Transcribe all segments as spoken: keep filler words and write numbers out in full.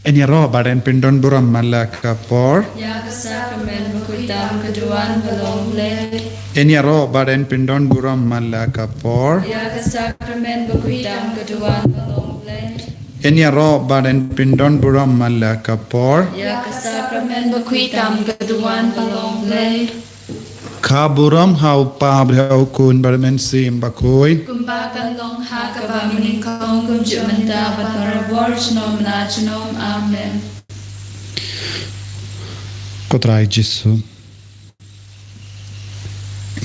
Yn ïaroh bad yn pyndon burom man la ka por. Ïa ka sakramen bakhuid tam ka duwan ba long Blei. Yn ïaroh bad yn pyndon burom man la ka por. Ïa ka sakramen bakhuid tam ka duwan ba long Blei. Yn ïaroh bad yn pyndon burom man la ka por. Ïa ka sakramen bakhuid tam ka duwan ba long Blei. Ka burom ha u Kpa bad ha u Khun bad ha u Mynsiem Bakhuid. Kumba kan long ha kaba mynnyngkong, kumjuh mynta bad barabor, junom la junom. Amen. Ko Trai Jisu,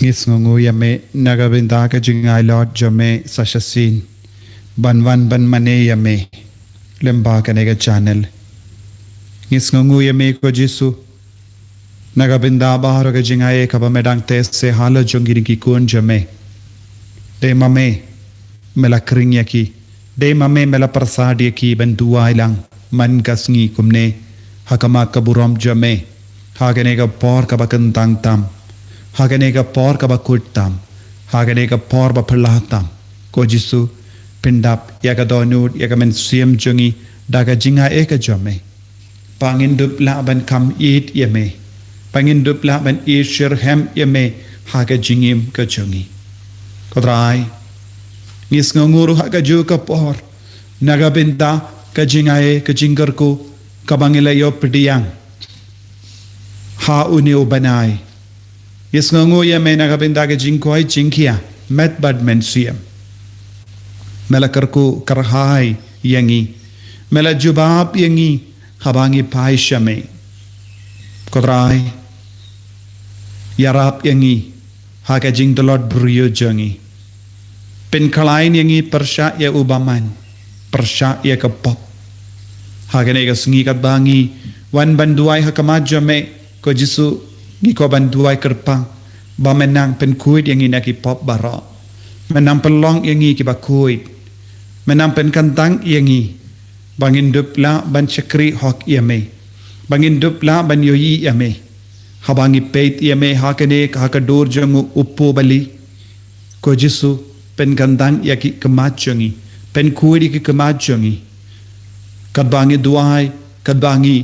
ngi sngewnguh ïa me na ka bynta ka jingailot jong me sa shisien ban wan ban mane ïa me lyngba kane ka channel. Ngi sngewnguh ïa me ko Jisu na ka bynta baroh ka jingai kaba me dang teh seh halor jong ki ding ki khun jong me. Dei ma me me la khring ïa ki. Dei ma me me la pyrsad ïa ki ban duwai lang man ka sngi kumne ha khmat ka burom jong me, ha kane ka por kaba kyntang tam, ha kane ka por kaba khuid tam, ha kane ka por ba phylla tam. Ko Jisu, pyndap ïa ka dohnud ïa ka mynsiem jong ngi da ka jingai ka jong me, ba ngin dup lah ban kham ïeit ïa me, ba ngin dup lah ban ïeit shitrhem ïa me ha ka jingim ka jong ngi. Ko Trai, ngi sngewnguh ruh ha kajuh ka por na ka bynta ka jingai ka jingkyrkhu kaba ngi la ïoh pdiang ha une u bnai. Ngi sngewnguh ïa me na ka bynta ka jingkoit jingkhiah met bad mynsiem. Me la kyrkhu kyrhai ïa ngi, me la jubab ïa ngi haba ngi phai sha me. Ko Trai, ïarap ïa ngi ha ka jingtlot briew jong ngi. Pynkhlaiñ ïa ngi pyrshah ïa u bymman, pyrshah ïa ka pop. Ha kane ka sngi katba ngi wan ban duwai ha khmat jong me, ko Jisu, ngi kwah ban duwai kyrpang ba men nang pynkhuid ïa ngi na ki pop baroh. Men nang pynlong ïa ngi kiba khuid. Men nang pynkyntang ïa ngi ba ngin dup lah ban shakri hok ïa me, ba ngin dup lah ban ïohi ïa me. Haba ngi peit ïa me ha kane ka, ha ka dur jong u Upa Bali, ko Jisu, pynkyntang ïa ki khmat jong ngi, pynkhuid ïa ki khmat jong ngi. Katba ngi duwai, katba ngi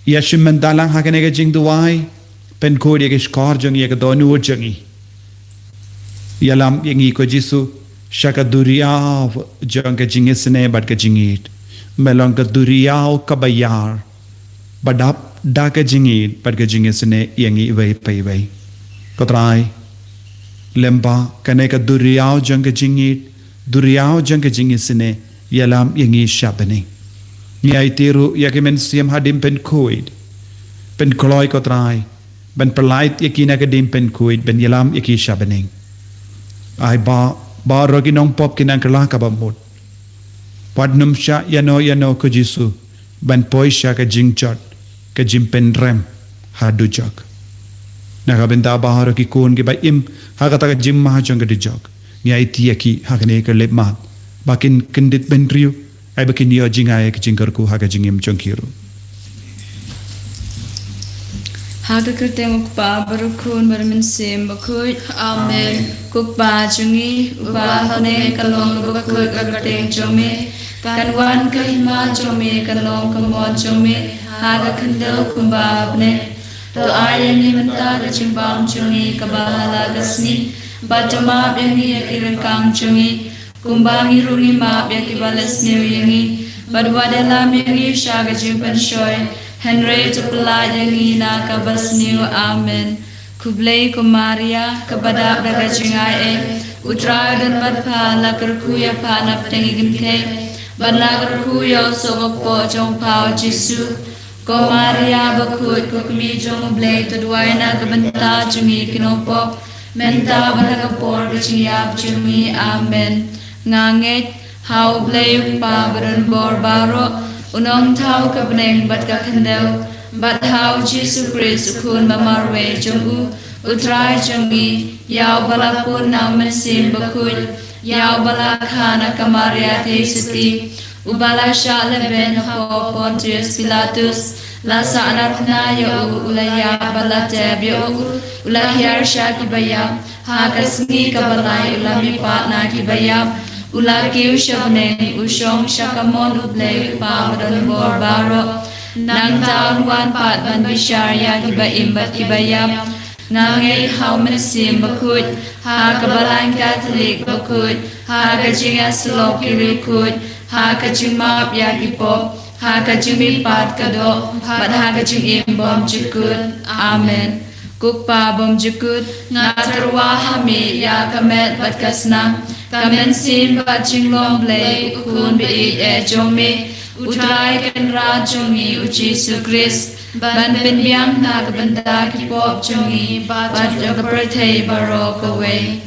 ïashim bynta lang ha kane ka jingduwai, pynkhuid ïa ki shkor jong ngi, ïa ka dohnud jong ngi. Ïalam ïa ngi ko Jisu sha ka duriaw jong ka jingisynei bad ka jingïeit. Me long ka duriaw kaba ïar, ba dap da ka jingïeit bad ka jingisynei ïa ngi iwei pa iwei. Ko Trai, lyngba kane ka duriaw jong ka jingïeit, duriaw jong ka jingisynei, ïalam ïa ngi sha bneng. Ngi aiti ruh ïa ki mynsiem hadien pynkhuid, pynkloi ko Trai, ban pyllait ïa ki na ka dien pynkhuid, ban ïalam ïa ki sha bneng. Ai ba, baroh ki nongpop kin nang kylla kaba mut. Wat nym shah ïano ïano ko Jisu ban poi sha ka jingjot, ka jingpynrem ha dujok. Na ka bynta baroh ki khun kiba im ha kata ka jingma jong ka dujok, ngi aiti ïa ki ha kane ka lipmat, ba kin kyndit bynriew, ai ba kin ïoh jingai ka jingkyrkhu ha ka jingim jong ki ruh. Ha ka kyrteng u Kpa bad u Khun bad u Mynsiem Bakhuid. Amen. Ko Kpa jong ngi uba ha bneng, kan long kaba khuid ka kyrteng jong me. Kan wan ka hima jong me, kan long ka mon jong me ha ka khyndew kumba ha bneng. To ai ïa ngi mynta ka jingbam jong ngi kaba ha la ka sngi, bad to map ïa ngi ïa ki ryngkang jong ngi, kumba ngi ruh ngi map ïa kiba la sniew ïa ngi. Bad wat ïalam ïa ngi sha ka jingpynshoi, hynrei to pyllait ïa ngi na kaba sniew. Amen. Khublei ko Maria, kaba dap da ka jingai, u Trai u don bad pha, la kyrkhu ïa pha napdeng ki kynthei, bad la kyrkhu ïa u soh ka kpoh jong pha u Jisu. Ko Maria bakhuid, ko Kmie jong u Blei, to duwai na ka bynta jong ngi ki nongpop, mynta bad ha ka por ka jingïap jong ngi. Amen. Nga ngeit ha u Blei u Kpa badonbor baroh, u nongthaw ka bneng bad ka khyndew, bad ha u Jisu Khrist u Khun ba marwei jong u, u Trai jong ngi, ïa uba la pun na u Mynsiem Bakhuid, ïa uba la kha na ka Maria Theisotti, uba la shah lehbeiñ hapoh Pontius Pilatus, la sahnarphna ïa u, u la ïap bad la tep ïa u, u la hiar sha kiba ïap, ha ka sngi kaba lai u la mihpat na kiba ïap, U la kiew sha bneng, u shong sha kamon U Blei U Kpa Badonbor Baroh. Nangta un wan pat ban bishar ïa kiba im bad kiba ïap. Nga ngeit ha U Mynsiem Bakhuid, ha ka Balang Katholik bakhuid, ha ka jingïasyllok ki riewkhuid, ha ka jingmap ïa ki pop, ha ka jingmihpat ka doh, bad ha ka jingim bymjukut. Amen. Ko Kpa bymjukut, nga tyrwa ha me ïa ka met bad ka snam, ka mynsiem bad jinglong Blei U Khun ba ïeit eh jong me, U Trai Kynrad jong ngi U Jisu Khrist, ban pynbiang na ka bynta ki pop jong ngi bad jong ka pyrthei baroh kawei.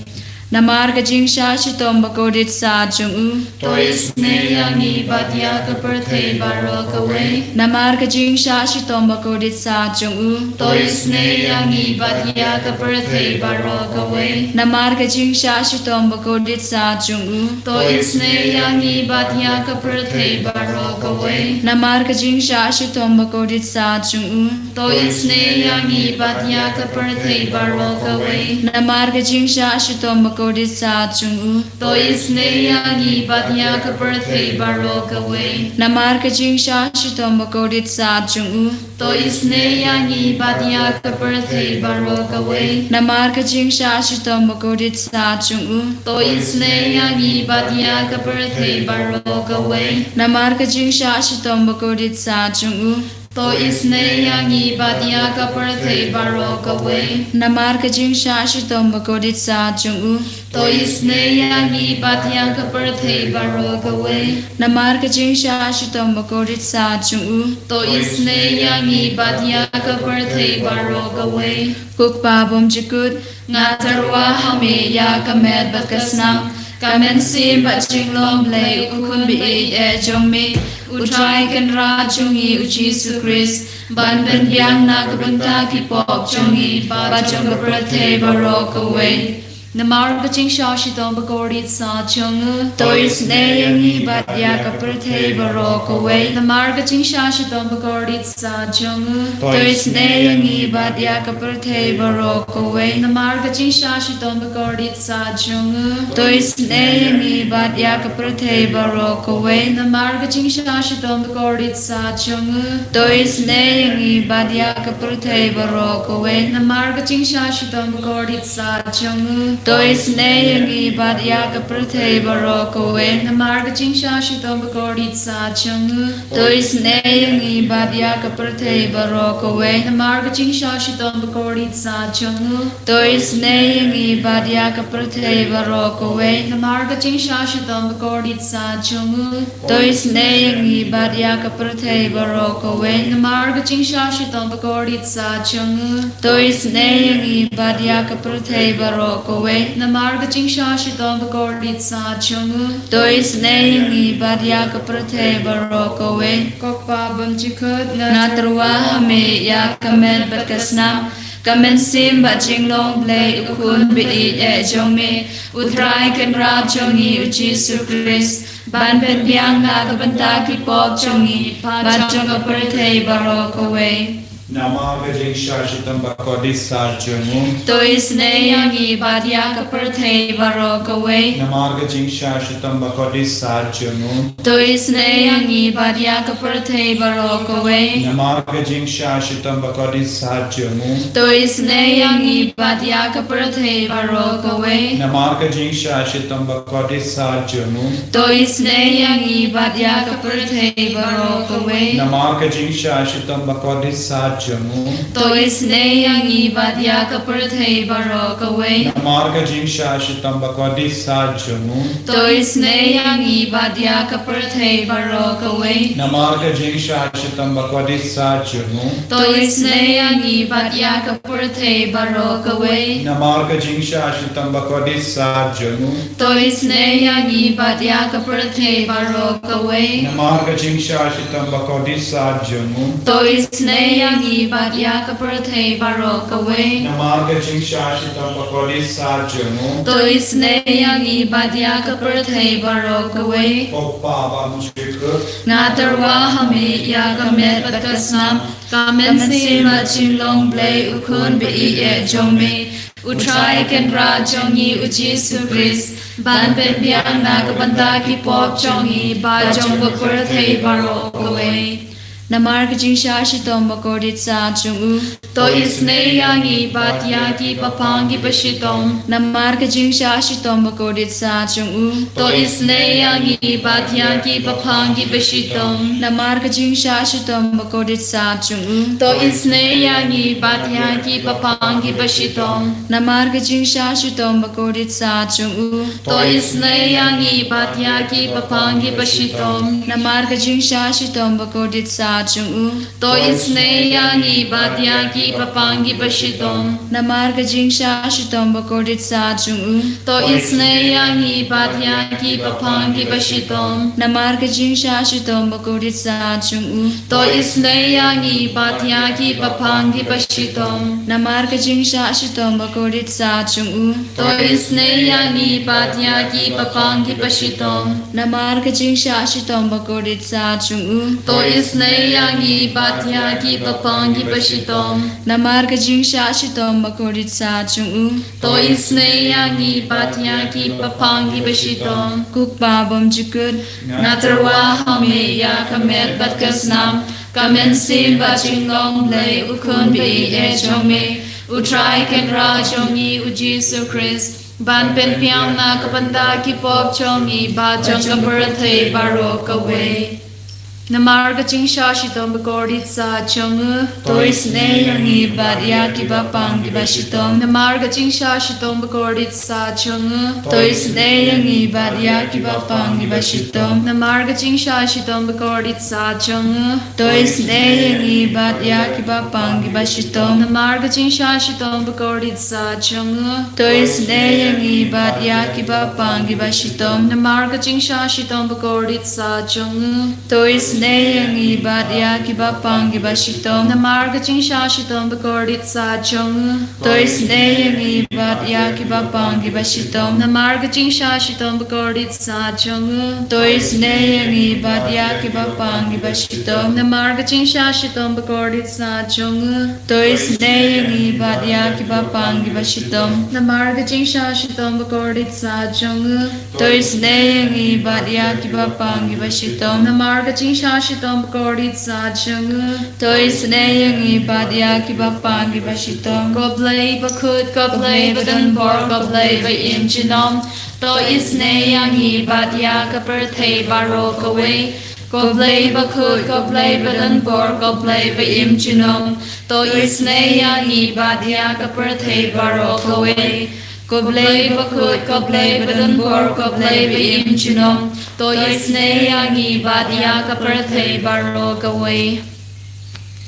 Namar ka jingshah shitom bakordit sa jong u, to isynei ïa ngi bad ïa ka pyrthei baroh kawei. Namar ka jingshah shitom bakordit sa jong u, to isynei ïa ngi bad ïa ka pyrthei baroh kawei. Namar ka jingshah shitom bakordit sa jong u, to isynei ïa ngi bad ïa ka pyrthei baroh kawei. Namar ka jingshah shitom bakordit sa jong u, to isynei ïa ngi bad ïa ka pyrthei baroh kawei. Namar ka jingshah shitom bakordit sa jong u, to isynei ïa ngi bad ïa ka pyrthei baroh kawei. Namar ka jingshah shitom bakordit sa jong u, to isynei ïa ngi bad ïa ka pyrthei baroh kawei. Namar ka jingshah shitom bakordit sa jong u, to isynei ïa ngi bad ïa ka pyrthei baroh kawei. Namar ka jingshah shitom bakordit sa jong u, to isynei ïa ngi bad ïa ka pyrthei baroh kawei. Namar ka jingshah shitom bakordit sa jong u, to isynei ïa ngi bad ïa ka pyrthei baroh kawei. Namar ka jingshah shitom bakordit sa jong u, to isynei ïa ngi bad ïa ka pyrthei baroh kawei. Ko Kpa bymjukut, nga tyrwa ha me ïa ka met bad ka snam, ka mynsiem bad jinglong Blei U Khun ba ïeit eh jong me, U Trai Kynrad jong ngi U Jisu Khrist, ban pynbiang na ka bynta ki pop jong ngi bad jong ka pyrthei baroh kawei. Namar ka jingshah shitom bakordit sa jong u, to isynei ïa ngi bad ïa ka pyrthei baroh kawei. Namar ka jingshah shitom bakordit sa jong u, to isynei ïa ngi bad ïa ka pyrthei baroh kawei. Namar ka jingshah shitom bakordit sa jong u, to isynei ïa ngi bad ïa ka pyrthei baroh kawei. Namar ka jingshah shitom bakordit sa jong u, to isynei ïa ngi bad ïa ka pyrthei baroh kawei. Namar ka jingshah shitom bakordit sa jong u, to isynei ïa ngi bad ïa ka pyrthei baroh kawei. Namar ka jingshah shitom bakordit sa jong u, to isynei ïa ngi bad ïa ka pyrthei baroh kawei. Namar ka jingshah shitom bakordit sa jong u, to isynei ïa ngi bad ïa ka pyrthei baroh kawei. Namar ka jingshah shitom bakordit sa jong u, to isynei ïa ngi bad ïa ka pyrthei baroh kawei. Namar ka jingshah shitom bakordit sa jong u, to isynei ïa ngi bad ïa ka pyrthei baroh kawei. Namar ka jingshah shitom bakordit sa jong u, to isynei ïa ngi bad ïa ka pyrthei baroh kawei. Ko Kpa bymjukut, nga tyrwa ha me ïa ka met bad ka snam, ka mynsiem bad jinglong Blei U Khun ba ïeit eh jong me, U Trai Kynrad jong ngi U Jisu Khrist, ban pynbiang na ka bynta ki pop jong ngi bad jong ka pyrthei baroh kawei. Namar ka jingshah shitom bakordit sa jong u, to isynei ïa ngi bad ïa ka pyrthei baroh kawei. Namar ka jingshah shitom bakordit sa jong u, to isynei ïa ngi bad ïa ka pyrthei baroh kawei. Namar ka jingshah shitom bakordit sa jong u, to isynei ïa ngi bad ïa ka pyrthei baroh kawei. Namar ka jingshah shitom bakordit sa jong u, to isynei ïa ngi bad ïa ka pyrthei baroh kawei. Namar ka jingshah shitom bakordit sa jong u, to isynei ïa ngi bad ïa ka pyrthei baroh kawei. Namar ka jingshah shitom bakordit sa jong u, to isynei ïa ngi bad ïa ka pyrthei baroh kawei. Namar ka jingshah shitom bakordit sa jong u, to isynei ïa ngi bad ïa ka pyrthei baroh kawei. Namar ka jingshah shitom bakordit sa jong u, to isynei ïa ngi bad ïa ka pyrthei baroh kawei. Namar ka jingshah shitom bakordit sa jong u, to isynei ïa ngi bad ïa ka pyrthei baroh kawei. Namar ka jingshah shitom bakordit sa jong u, to isynei ïa ngi bad ïa ka pyrthei baroh kawei. Ko Kpa bymjukut, nga tyrwa ha me ïa ka met bad ka snam, ka mynsiem bad jinglong Blei U Khun ba ïeit eh jong me, U Trai Kynrad jong ngi u Jisu Khrist, ban pynbiang na ka bynta ki pop jong ngi bad jong ka pyrthei baroh kawei. Namar ka jingshah shitom bakordit sat jong u. To isynei ïa ngi bad ïa ki paphang kiba shitom. Namar ka jingshah shitom bakordit sat jong u. To isynei ïa ngi bad ïa ki paphang kiba shitom. Namar ka jingshah shitom bakordit sat jong u. To isynei ïa ngi bad ïa ki paphang kiba shitom. Namar ka jingshah shitom bakordit sat jong u. To isynei ïa ngi bad ïa ki paphang kiba shitom. Namar ka jingshah shitom bakordit sat jong u. To isynei ïa ngi bad ïa ki paphang kiba shitom. Namar ka jingshah shitom bakordit sat jong u. To isynei ïa ngi bad ïa ki paphang kiba shitom. Namar ka jingshah shitom bakordit sat jong u. To isynei ïa ngi bad ïa ki paphang kiba shitom. Namar ka jingshah shitom bakordit sat jong u. To isynei ïa ngi bad ïa ki paphang kiba shitom. Namar ka jingshah shitom bakordit sat jong u. To isynei ïa ngi bad ïa ki paphang kiba shitom. Namar ka jingshah shitom bakordit sat jong u. To isynei ïa ngi bad ïa ki paphang kiba shitom. Ko Kpa bymjukut. Nga tyrwa ha me ïa ka met bad ka snam, ka mynsiem bad jinglong Blei u Khun ba ïeit jong me, U Trai Kynrad jong ngi u Jisu Khrist, ban pynbiang na ka bynta ki pop jong ngi bad jong ka pyrthei baroh kawei. Namar ka jingshah shitom bakordit sat jong u. To isynei ïa ngi bad ïa ki paphang kiba shitom. Namar ka jingshah shitom bakordit sat jong u. To isynei ïa ngi bad ïa ki paphang kiba shitom. Namar ka jingshah shitom bakordit sat jong u. To isynei ïa ngi bad ïa ki paphang kiba shitom. Namar ka jingshah shitom bakordit sat jong u. To isynei ïa ngi bad ïa ki paphang kiba shitom. Namar ka jingshah shitom bakordit sat jong u. To isynei ïa ngi bad ïa ki paphang kiba shitom. Namar ka jingshah shitom bakordit sat jong u. To isynei ïa ngi bad ïa ki paphang kiba shitom. Namar ka jingshah shitom bakordit sat jong u. To isynei ïa ngi bad ïa ki paphang kiba shitom. Namar ka jingshah shitom bakordit sat jong u. To isynei ïa ngi bad ïa ki paphang kiba shitom. Namar ka jingshah shitom bakordit sat jong u. To isynei ïa ngi bad ïa ki paphang kiba shitom. Namar ka jingshah shitom bakordit sat jong u. To isynei ïa ngi bad ïa ki paphang kiba shitom. Ko Blei bakhuid, ko Blei badonbor, ko Blei ba im junom. To isynei ïa ngi bad ïa ka pyrthei baroh kawei. Ko Blei bakhuid, ko Blei badonbor, ko Blei ba im junom. To isynei ïa ngi bad ïa ka pyrthei baroh kawei. Ko Blei bakhuid, ko Blei badonbor, ko Blei ba im junom. To isynei ïa ngi bad ïa ka pyrthei baroh kawei.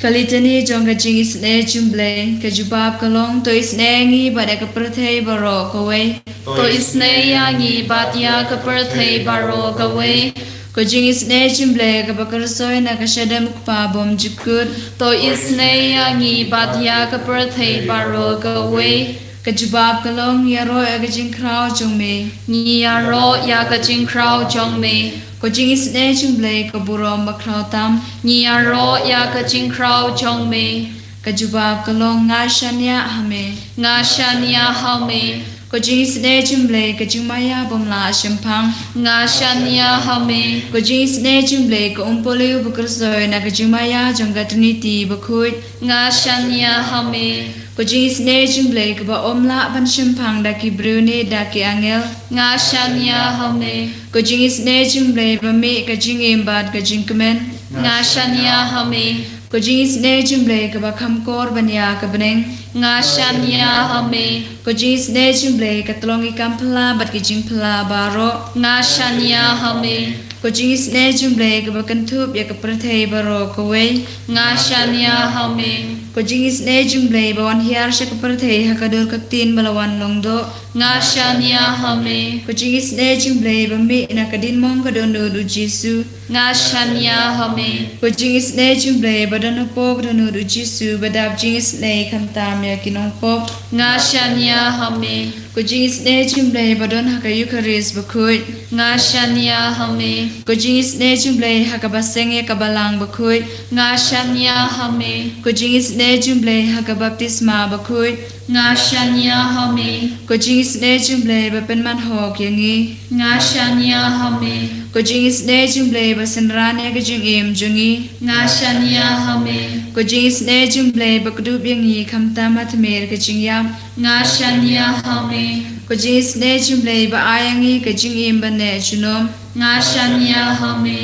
Ka litani jong ka jingisynei jong u Blei, ka jubab ka long, to isynei ïa ngi bad ïa ka pyrthei baroh kawei. To isynei ïa ngi bad ïa ka pyrthei baroh kawei. Ka jingisynei jong u Blei kaba kyrsoi na ka shadem u Kpa bymjukut. To isynei ïa ngi bad ïa ka pyrthei baroh kawei. Ka jubab ka long, ïaroh ïa ka jingkhraw jong me. Ngi ïaroh ïa ka jingkhraw jong me. Ka jingisynei jong u Blei ka burom bakhraw tam. Ngi ïaroh ïa ka jingkhraw jong me. Ka jubab ka long, nga shaniah ha me. Nga shaniah ha me. Ka jingisynei jong u Blei ka jingmaïa bymlah shemphang. Nga shaniah ha me. Ka jingisynei jong u Blei ka umpohliew ba kyrsoi na ka jingmaïa jong ka Trinity bakhuid. Nga shaniah ha me. Ka jingisynei jong u Blei kaba ym lah ban shemphang da ki briew ne da ki angel. Nga shaniah ha me. Ka jingisynei jong u Blei ba mih ka jingim bad ka jingkmen. Nga shaniah ha me. Ka jingisynei jong u Blei kaba kham kor ban ïa ka bneng. Nga shaniah ha me. Ka jingisynei jong u Blei ka tlong ïa ki kam phylla bad ki jingphylla baroh. Nga shaniah ha me. Ka jingisynei jong u Blei kaba kynthup ïa ka pyrthei baroh kawei. Nga shaniah ha me. Ka jingisynei jong u Blei ba wan hiar sha ka pyrthei ha ka dur ka ktien ba la wan long doh. Nga shaniah ha me. Ka jingisynei jong u Blei ba mih na ka diengmong ka dohnud u Jisu. Nga shaniah ha me. Ka jingisynei jong u Blei ba don hapoh ka dohnud u Jisu ba dap jingisynei khamtam ïa ki nongpop. Nga shaniah ha me. Ka jingisynei jong u Blei ba don ha ka Eukharist bakhuid. Nga shaniah ha me. Ka jingisynei jong u Blei ha kaba seng ïa ka balang bakhuid. Nga shaniah ha me. Ka jingisynei jong u Blei ha ka baptisma bakhuid. Nga shania ha me. Ko jingisynei jong U Blei ba pynman hok ïa ngi. Nga shania ha me. Ko jingisynei jong U Blei ba synran ïa ka jingim jong ngi. Nga shania ha me. Ko jingisynei jong U Blei ba kdup ïa ngi khamtam ha tmier ka jingïap. Nga shania ha me. Ko jingisynei jong U Blei ba ai ïa ngi ka jingim ban neh junom. Nga shania ha me.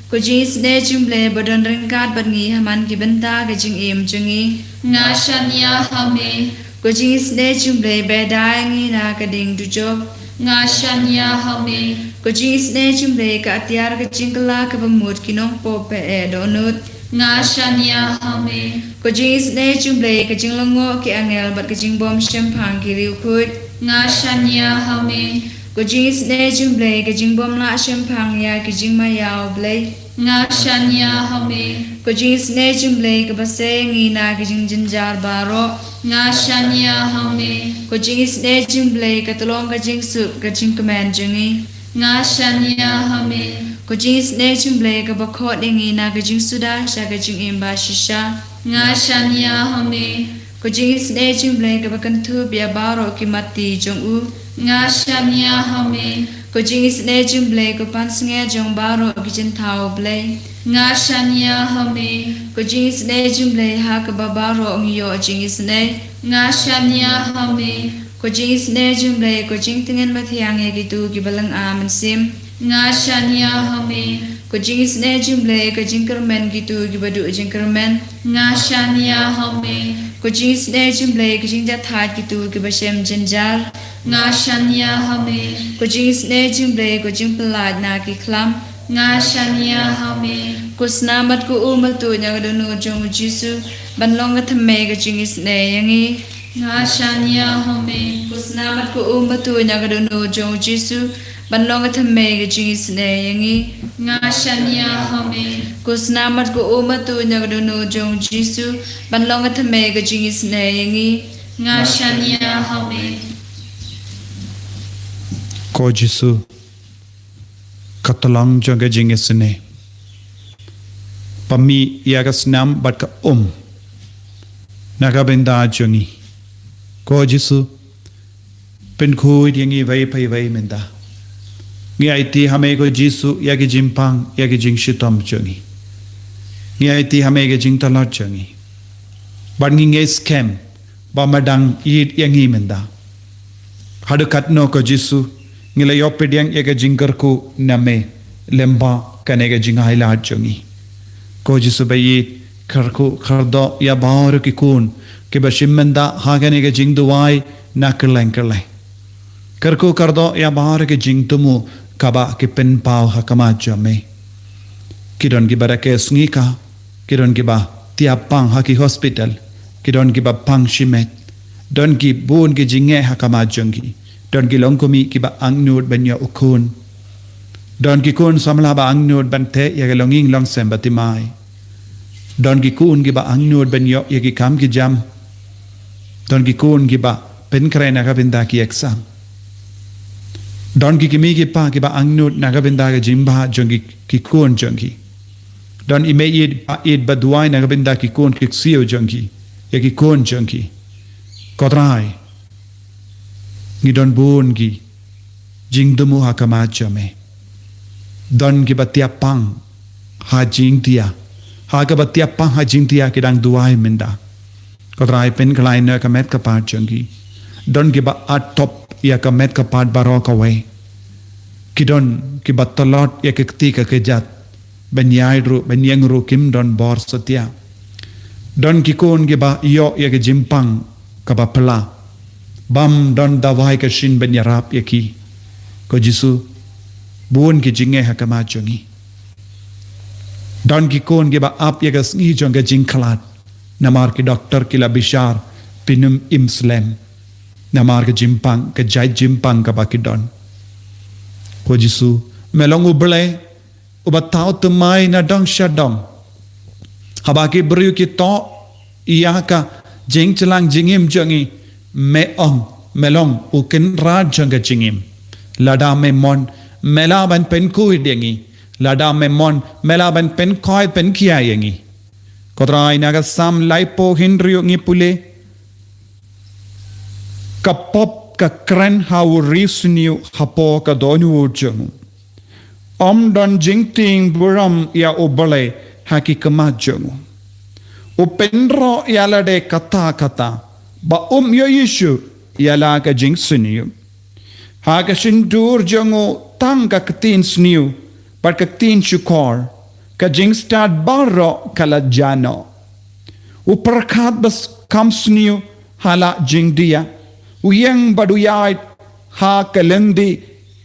Ko jingisynei jong U Blei ba don ryngkat bad ngi ha man ki bynta ka jingim jong ngi. Nga shania ha me. Ko jingisynei jong U Blei ba da ïa ngi na ka ding dujok. Nga shania ha me. Ko jingisynei jong U Blei ka atiar ka jingkylla kaba mut ki nongpop ba eh dohnud. Nga shania ha me. Ko jingisynei jong U Blei ka jinglyngngoh ki angel bad ka jingbym shemphang ki riewkhuid. Nga shania ha me. Ko jingisynei jong U Blei ka jingbym lah shemphang ïa ki jingmaïa U Blei. Nga shania ha me. Ko jingisynei jong U Blei kaba sei ïa ngi na ki jingjynjar baroh. Nga shania ha me. Ko jingisynei jong U Blei ka tyllong ka jingsuk ka jingkmen jong ngi. Nga shania ha me. Ko jingisynei jong U Blei kaba khot ïa ngi na ka jingsuda sha ka jingim ba shisha. Nga shania ha me. Ko jingisynei jong U Blei kaba kynthup ïa baroh ki matti jong u. Nga shania ha me. Ko jingisynei jong U Blei ko pansngiat jong baroh ki jingthaw Blei. Nga shania ha me. Ko jingisynei jong U Blei ha kaba baroh ngi ïoh jingisynei. Nga shania ha me. Ko jingisynei jong U Blei ko jingtngen mathiang ïa kito kiba lynga mynsiem. Nga shania ha me. Ko jingisynei jong U Blei ko jingkyrmen kito kiba duh jingkyrmen. Nga shania ha me. Ko jingisynei jong U Blei ko jingjahthait kito kiba shem jynjar. Nga shania ha me. Ko jingisynei jong U Blei ko jingpyllait na ki khlam. Nga shania ha me. Ko snam bad ko um batuh na ka dohnud jong U Jisu ban long ka thymmei ka jingisynei ïa ngi. Nga shania ha me. Ko snam bad ko um batuh na ka dohnud jong U Jisu ban long ka thymmei ka jingisynei ïa ngi. Nga shania ha me. Ko snam bad ko um batuh na ka dohnud jong U Jisu ban long ka thymmei ka jingisynei ïa ngi. Nga shania ha me. Ko Jisu, ka tyllong jong ka jingisynei. Pynmih ïa ka snam bad ka um na ka bynta jong ngi. Ko Jisu, pynkhuid ïa ngi iwei pa iwei mynta. Ngi aiti ha me ko Jisu ïa ki jingpang, ïa ki jingshitom jong ngi. Ngi aiti ha me ki jingtlot jong ngi. Bad ngi ngeit skhem ba me dang ïeit ïa ngi mynta. Haduh katno ko Jisu, ngi la ïoh pdiang ïa ka jingkyrkhu na me lyngba kane ka jingailad jong ngi. Ko Jisu ba ïeit, kyrkhu kyrdoh ïa baroh ki khun kiba shim bynta ha kane ka jingduwai na kylleng kylleng. Kyrkhu kyrdoh ïa baroh ki jingthmu kaba ki pynpaw ha khmat jong me. Ki don kiba da keh sngi ka, ki don kiba tiap pang ha ki hospital, ki don kiba pang shimet, don ki bun ki jingeh ha khmat jong ki, don ki longkmie kiba angnud ban ïoh u khun, don ki khun samla ba angnud ban theh ïa ki longïing longsem ba thymmai, don ki khun kiba angnud ban ïoh ïa ki kam ki jam, don ki khun kiba pynkhreh na ka bynta ki exam. Don ki kmie ki kpa kiba angnud na ka bynta ka jingbha jong ki, ki khun jong ki. Don i mei ïeit ba ïeit ba duwai na ka bynta ki khun ki ksiew jong ki, ïa ki khun jong ki. Ko Trai, ngi don bun ki jingthmu ha khmat jong me. Don kiba tiap pang ha jingthia, ha kaba tiap pang ha jingthia ki dang duwai mynta. Ko Trai, pynkhlaiñ noh ïa ka met ka pat jong ki. Don kiba ap ïa ka met ka pat baroh kawei. Ki don kiba tlot ïa ka kti ka kjat, ban ïaid ruh, ban ïeng ruh kim don bor satia. Don ki khun kiba ïoh ïa ka jingpang kaba pla, bym don dawai ka shin ban ïarap ïa ki. Ko Jisu, bun ki jingeh ha khmat jong ngi. Don ki khun kiba ap ïa ka sngi jong ka jingkhlad, namar ki doktor ki la bishar phin ym im slem namar ka jingpang, ka jait jingpang kaba ki don. Ko Jisu, me long U Blei uba thaw thymmai na dong sha dong. Haba ki briew ki thoh ïa ka jingïalang jingim jong ngi, me ong, me long u kynrad jong ka jingim. Lada me mon, me lah ban pynkhuid ïa ngi. Lada me mon, me lah ban pynkhuid pynkhia ïa ngi. Ko Trai, na ka Salm laiphew hynriew ngi pule, Ka pop ka kren ha u riewsniew hapoh ka dohnud jong u. Ym don jingtieng burom ïa U Blei ha ki khmat jong u. U pynroh ïa lade katta katta, ba um ïohi shuh ïa la ka jingsniew. Ha ka shyntur jong u tang ka ktien sniew bad ka ktien shukor, ka jingstad baroh ka la jah noh. U pyrkhat ba kam sniew ha la jingdia, u ïeng bad u ïaid ha ka lynti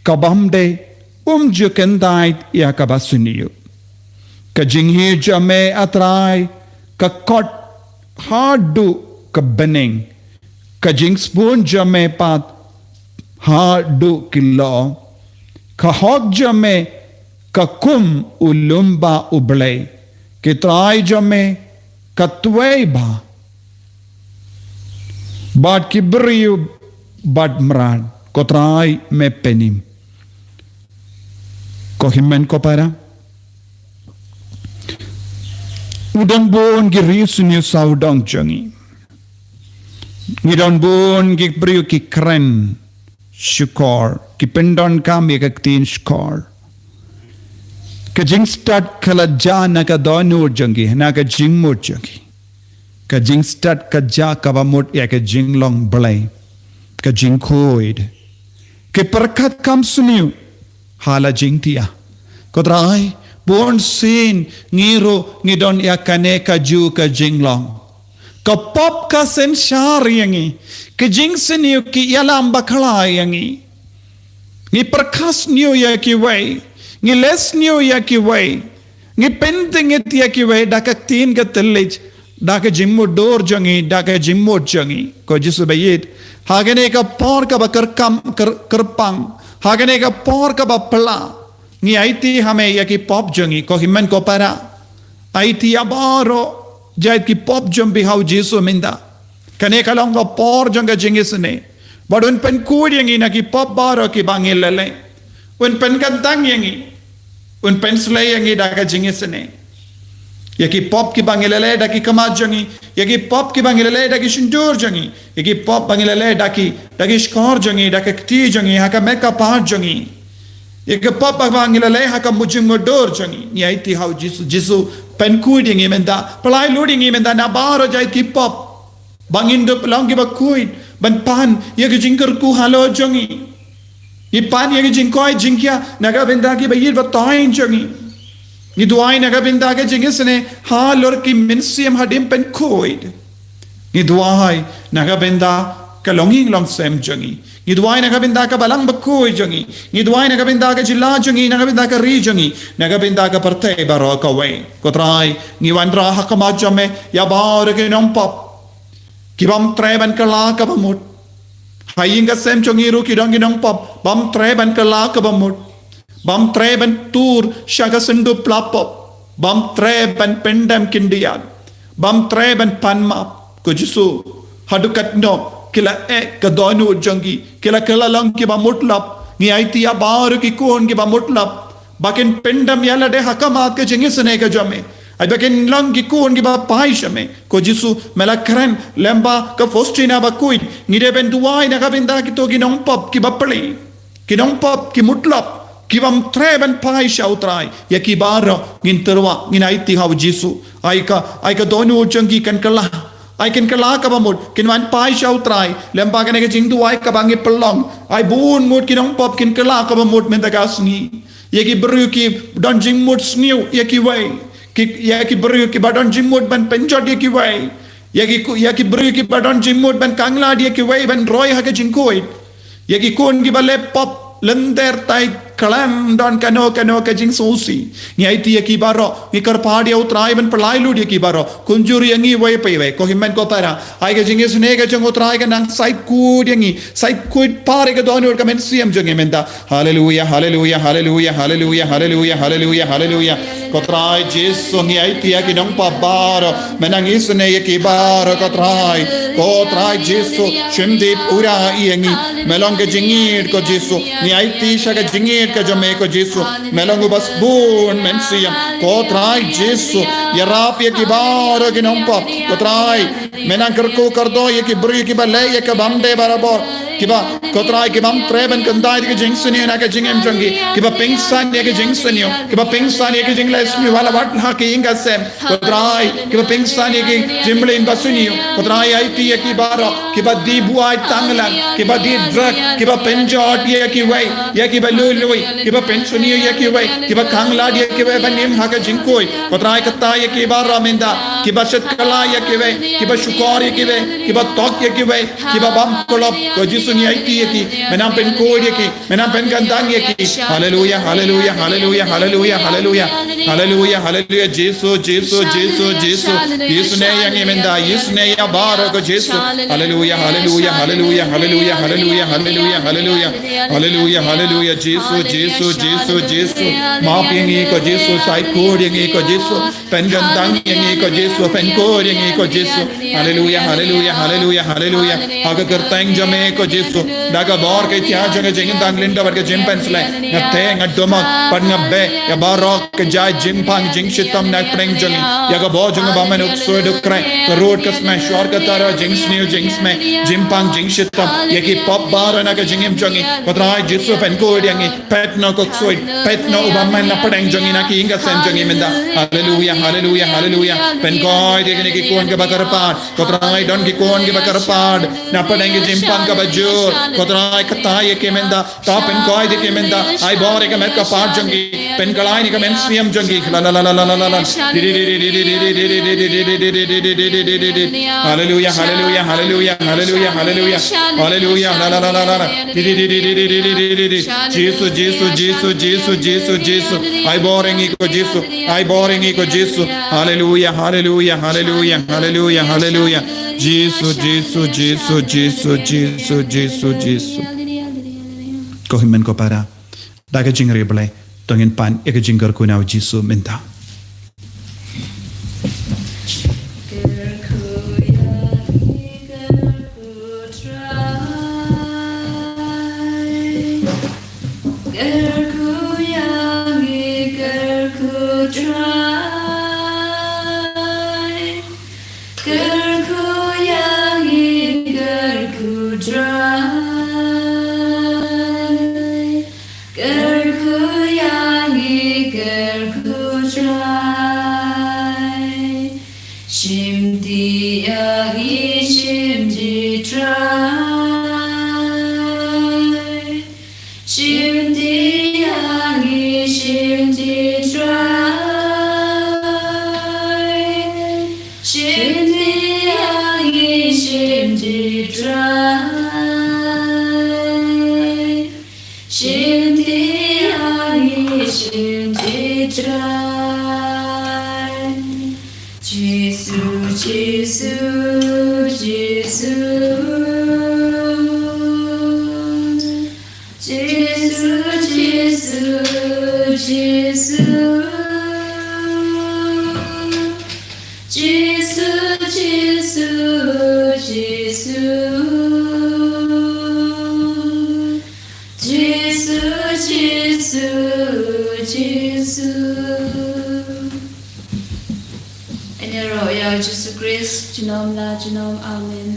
ka bym dei, um ju kyntait ïa kaba sniew. Ka jinghiar jong me, A Trai, ka khot haduh ka bneng, ka jingsbun jong me pat haduh ki lyoh. Ka hok jong me ka kum u lyngba U Blei, ki trai jong me ka twai bha, bad ki briew bad mrad. Ko Trai, me pynim. Ko hynmen ko para, u don bun ki riewsniew sawdong jong ngi. Ngi don bun ki briew ki kren shukor, ki pyndonkam ïa ka ktien shukor. Ka jingstad ka la jah na ka dohnud jong ki, na ka jingmut jong ki. Ka jingstad ka jah kaba mut ïa ka jinglong Blei, ka jingkhuid. Ki pyrkhat kam sniew ha la jingdia. Ko Trai, bunsien ngi ruh ngi don ïa kane kajuh ka jinglong. Ka pop ka synshar ïa ngi, ka jingsniew ki ïalam bakla ïa ngi. Ngi pyrkhat sniew ïa kiwei, ngi leh sniew ïa kiwei, ngi pyntngit ïa kiwei da ka ktien ka thylliej, da ka jingmutdur jong ngi, da ka jingmut jong ngi. Ko Jisu ba ïeit, ha kane ka por kaba kyrkam kyr-, kyrpang, ha kane ka por kaba pla, ngi aiti ha me ïa ki pop jong ngi. Ko hynmen ko para, aiti ïa baroh jait ki pop jong phi ha u Jisu mynta. Kane ka long ka por jong ka jingisynei, bad un pynkhuid ïa ngi na ki pop baroh kiba ngi la leh. Un pynkyntang ïa ngi, un pynsleh ïa ngi da ka jingisynei. Ïa ki pop kiba ngi la leh da ki khmat jong ngi, ïa ki pop kiba ngi la leh da ki shyntur jong ngi, ïa ki pop ba ngi la leh da ki, da ki shkor jong ngi, da ka kti jong ngi, ha ka met ka phad jong ngi. Ïa ki pop ba ngi la leh ha ka jingmutdur jong ngi. Ngi aiti ha u Jisu, Jisu pynkhuid ïa ngi mynta, pyllait lut ïa ngi mynta na baroh jait ki pop. Ba ngin dup long kiba khuid ban pan ïa ka jingkyrkhu halor jong ngi. Ngi pan ïa ka jingkoit jingkhiah na ka bynta kiba ïeit ba thoiñ jong ngi. Ngi duwai na ka bynta ka jingisynei halor ki mynsiem hadien pynkhuid. Ngi duwai na ka bynta ka longïing longsem jong ngi. Ngi duwai na ka bynta ka balang bakhuid jong ngi. Ngi duwai na ka bynta ka jylla jong ngi, na ka bynta ka ri jong ngi, na ka bynta ka pyrthei baroh kawei. Ko Trai, ngi wanrah ha khmat jong me ïa baroh ki nongpop kibym treh ban kylla kaba mut. Ha ïing ha sem jong ngi ruh ki don ki nongpop bym treh ban kylla kaba mut, bym treh ban tur sha ka syndu pla pop, bym treh ban pyndem khyndiat, bym treh ban pan map. Ko Jisu, haduh katno ki la eh ka dohnud jong ki, ki la kylla long kiba mutlop. Ngi aiti ïa baroh ki khun kiba mutlop ba kin pyndem ïa lade ha khmat ka jingisynei ka jong me. Ai ba kin long ki khun kiba phai sha me. Ko Jisu, me la kren lyngba ka Faustina bakhuid, ngi dei ban duwai na ka bynta kito ki nongpop kiba pli, ki nongpop ki mutlop, kibym treh ban phai sha u Trai. Ïa ki baroh ngin tyrwa, ngin aiti ha u Jisu. Ai ka, ai ka dohnud jong ki kan kylla, ai kin kylla kaba mut, kin wan phai sha u Trai. Lyngba kane ka jingduwai kaba ngi pynlong, ai bun ngut ki nongpop kin kylla kaba mut mynta ka sngi. Ïa ki briew ki don jingmut sniew ïa kiwei, ki, ïa ki briew kiba don jingmut ban pynjot ïa kiwei. Ïa ki ku-, ïa ki briew kiba don jingmut ban khanglad ïa kiwei ban roi ha ka jingkhuid. Ïa ki khun kiba leh pop lynter tai khlem don kano kano ka jingsngewsih. Ngi aiti ïa ki baroh, ngi kyrpad ïa u Trai ban pyllait lut ïa ki baroh. Kumjuh ïa ngi iwei pa iwei, ko hynmen ko para. Ai ka jingisynei ka jong u Trai kan nang sait khuid ïa ngi, sait khuid pat ïa ka dohnud ka mynsiem jong ngi mynta. Haleluya, haleluya, haleluya, haleluya, haleluya, haleluya, haleluya. Ko Trai Jisu, ngi aiti ïa ki nongpop baroh, me nang isynei ïa ki baroh, ko Trai. Ko Trai Jisu, shim dih pura ïa ngi. Me long ka jingïeit, ko Jisu. Ngi aiti sha ka jingïeit ka jong me, ko Jisu. Me long uba sbun mynsiem, ko Trai Jisu. Ïarap ïa ki baroh ki nongpop, ko Trai. Me nang kyrkhu kyrdoh ïa ki briew kiba leh ïa ka bym dei barabor. Kiba, ko Trai, ki bym treh ban kyntait ïa ka jingsniew na ka jingim jong ki. Kiba pynsan ïa ka jingsniew. Kiba pynsan ïa ka jingleh sniew, wat la wat ha ki ïing ka sem. Ko Trai, kiba pynsan ïa ka jingmlien basniew. Ko Trai, aiti ïa ki baroh kiba die buaid tanglang, kiba die drug, kiba pynjot ïa kiwei, ïa kiba lui lui, kiba pynsniew ïa kiwei, kiba khanglad ïa kiwei ban im ha ka jingkhuid. Ko Trai, kata ïa ki baroh mynta, kiba shet kylla ïa kiwei, kiba shukor ïa kiwei, kiba tok ïa kiwei, kiba bam kulop, ko Jisu ngi aiti ïa ki, me nang pynkhuid ïa ki, me nang pynkyntang ïa ki. Haleluya, haleluya, haleluya, haleluya, haleluya. Haleluya, haleluya, Jisu, Jisu, Jisu, Jisu. Isynei ïa ngi mynta, isynei ïa baroh ko Jisu. Haleluya, haleluya, haleluya, haleluya, haleluya, haleluya. Haleluya, haleluya, Jisu, Jisu, Jisu, Jisu. Map ïa ngi ko Jisu, shait khuid ïa ngi ko Jisu. Pynkyntang ïa ngi ko Jisu, pynkhuid ïa ngi ko Jisu. Haleluya, haleluya, haleluya, haleluya. Ha ka kyrteng jong me ko Jisu. Da ka bor ka ïa jong ka jingkyntang lynda bad ka jingpynsleh. Nga teh, nga dumok, bad nga beh ïa baroh ka jait jingpang jingshitom na pdeng jong ngi. Ïa ka bor jong u bymman, u ksuid, u khreh, ka rud, ka sma, shor, ka tara, jingsniew, jingsma, jingpang jingshitom. Ïa ki pop baroh na ka jingim jong ngi. Ko Trai Jisu, pynkhuid ïa ngi. Peit noh ko ksuid, peit noh u bymman na pdeng jong ngi, na ki ïing ka sem jong ngi mynta. Haleluya, haleluya, haleluya. Pynkhuid ïa kine ki khun kiba kyrpad. Ko Trai, don ki khun kiba kyrpad na pdeng ki jingpang kaba jur. Ko Trai, kata ïa ki mynta. To pynkhuid ïa ki mynta. Ai bor ïa ka met ka phad jong ki. Pynkylla ïa ka mynsiem jong ki. La, la, la. Haleluya, haleluya, haleluya, haleluya, haleluya. Haleluya, la, la, la, la, la. Jisu, Jisu, Jisu, Jisu, Jisu, Jisu. Ai bor ïa ngi ko Jisu. Ai bor ïa ngi ko Jisu. Haleluya, haleluya, haleluya, haleluya, haleluya. Jisu, Jisu, Jisu, Jisu, Jisu, Jisu, Jisu. Ko hynmen ko para. Da ka jingriewblei, to ngin pan ïa ka jingkyrkhu na u Jisu mynta. Kyrkhu ïa ngi, kyrkhu Trai. Kyrkhu ïa ngi, kyrkhu Trai. Kyrkhu ïa ngi, kyrkhu Trai. Kyrkhu ïa ngi, kyrkhu Trai. Shim dih ïa ngi, shim dih Trai. Shim dih ïa ngi, shim dih Trai. Shim dih ïa ngi, shim dih Trai. Shim dih ïa ngi, shim dih Trai. Jisu, Jisu, Jisu. Jisu, Jisu, Jisu. Jisu, Jisu, Jisu. Jisu, Jisu, Jisu. Yn ïaroh ïa u Jisu Khrist junom la junom. Amen.